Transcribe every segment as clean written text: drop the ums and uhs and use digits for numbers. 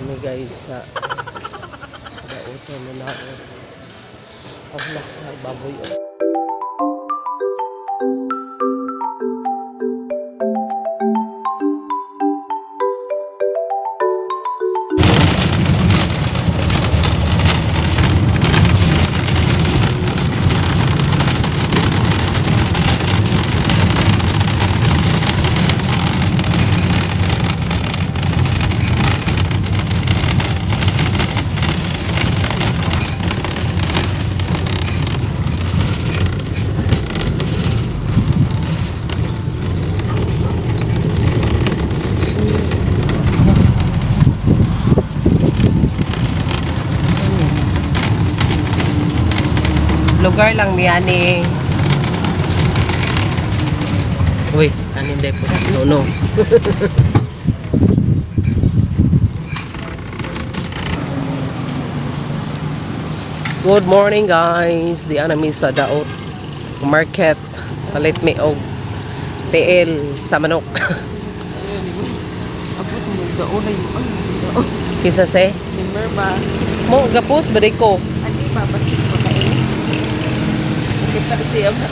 Kami, guys, sa dautan na na. Oh, na, baboy, oh. Lugar lang niya ni. Uy, anin day po? No, no. Good morning, guys. Di ana mi sa Daot Market. Palit mi og tiil sa manok. Abot mo, gaunay mo. Ay, gaon. Kinsa se? Ni Merba. Mo gapos ba day ko? Ani ba, basig pagkainis. Kita siya ba?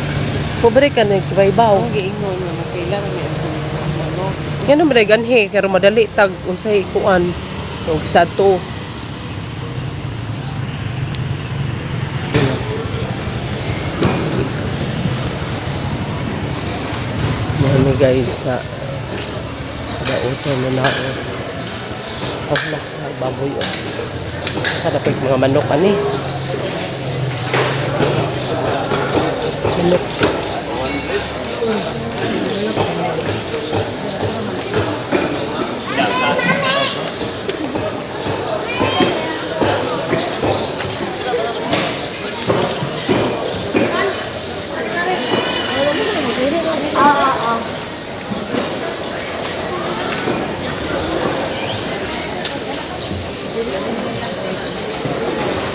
Pobre ka nagbaybaw. Ang giingon nga makailangan ni ang manok. Ngano man day ganhi pero madali tag unsay kuan og sadto. Mami, guys, sa dautan na na. Oh, na, baboy, oh. Isa ka dapat mga manok ani. Manok.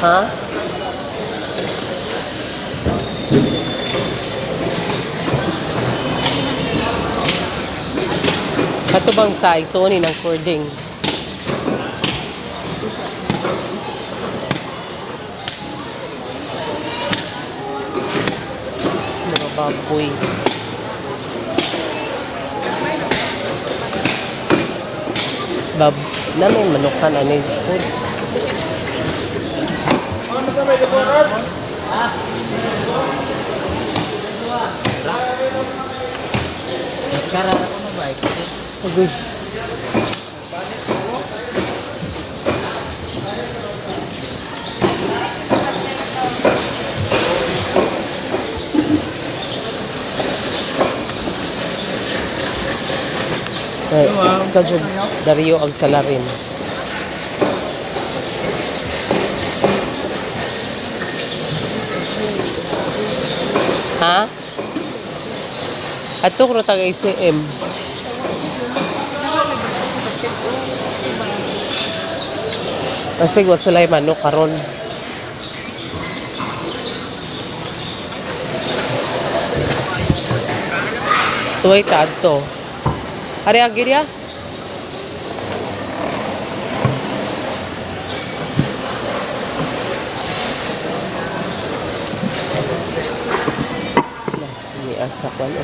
Ha? Kato bang size? So, ni ng cording. Mga baboy. Bab namin manukan ani food. Agoy. Ay, kadyo Dario ang salarin. Ha? Ato ko taga ICM. Kasi wa sila manok karon. Suway ta adto. Ari agi diya? Ni asa ko ano.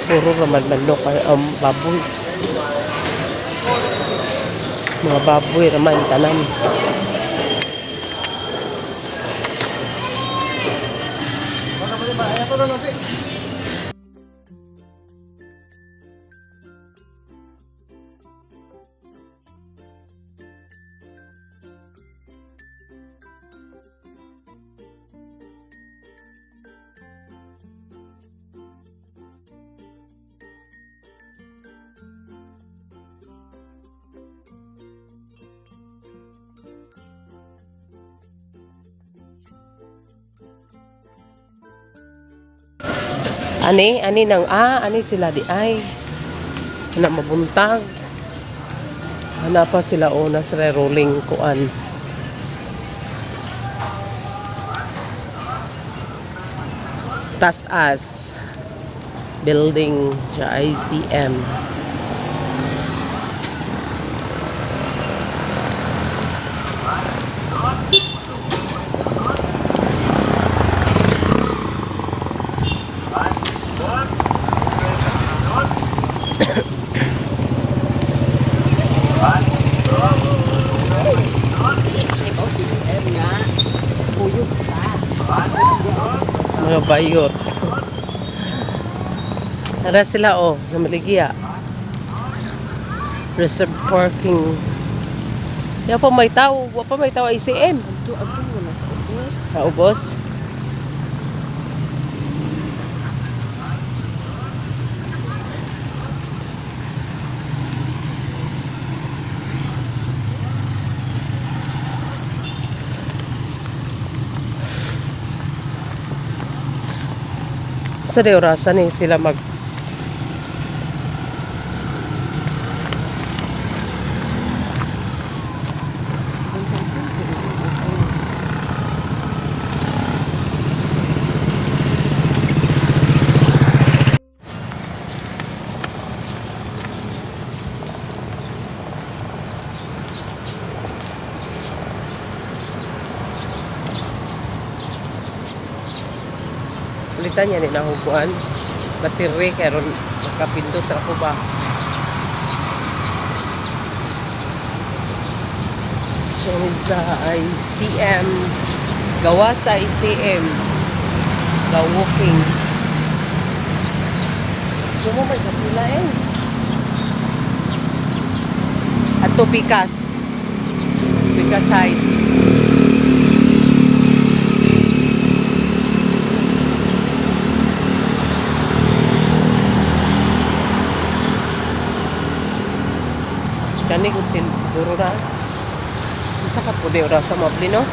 Puro raman manok ay baboy. Mga baboy raman tanan. Ani, ani nang ani sila di ay. Ana mabuntag. Ana pa sila o nasa rolling kuan. Tas-as building sa ICM. Bayot. Tara sila oh, namaligya. Reserve parking. Ya pa may tao, wa pa may tao ICM. Adto, adto mo na sa ubos. Sa ubos. Sa di orasan eh sila mag. Ulitan niya ni nahuguan. Battery karon makapindot ra ko ba. So sa ICM, gawa sa ICM, ga walking. Sumo may kapila eh. Ato Pikas. Pikas side. Kani kung siguro na. Unsa ka po di oras sa mabli, no?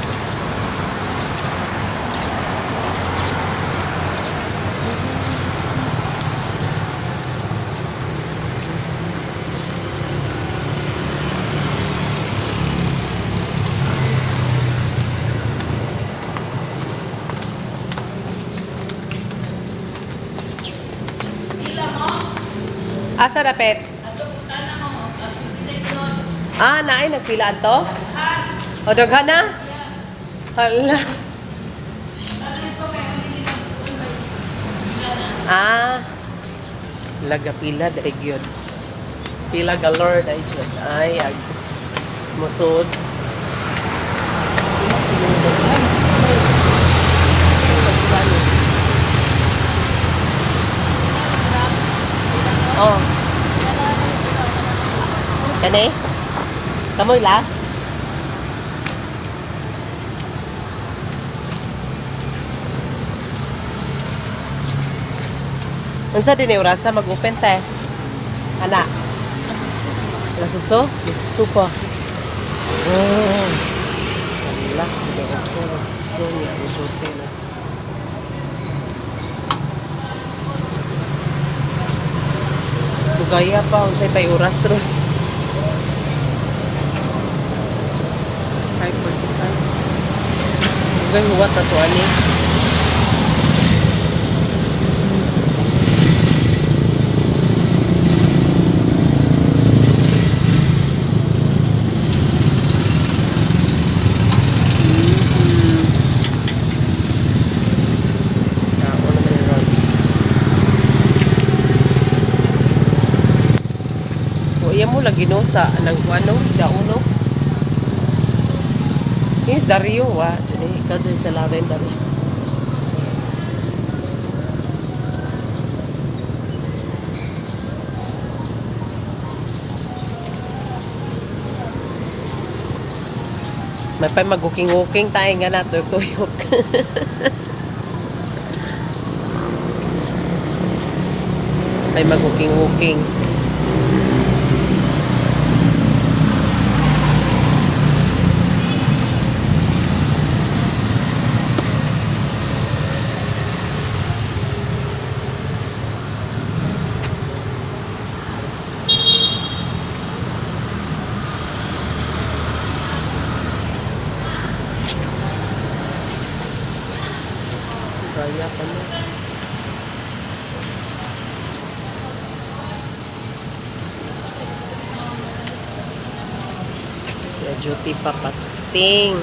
Asa dapit? Ah, naay nagpila to? O daghan na? Hala. Ah. Laga pila dai gyud. Pila galore dai gyud. Ay, ag musod. Oh. Kani? Kamoy last? Unsa din orasa mag-open te? Ana. Alas 8? Alas 8 pa. Oh. Wala, hindi ako. Alas 8 niya. Ang duty alas. Bugaya pa, unsay pay oras ron. 5:45. Bugay huwat na to ani. Sao naman ni Ron. O iya mo lagi no sa nang ano, dauno. Eh, Dario wa. Dili, ikaw dyan sa larin, Dario. May pa mag-uking-uking tayo nga na, tuyok-tuyok. May mag-uking-uking. Gaya pa mo. Duty pa pating.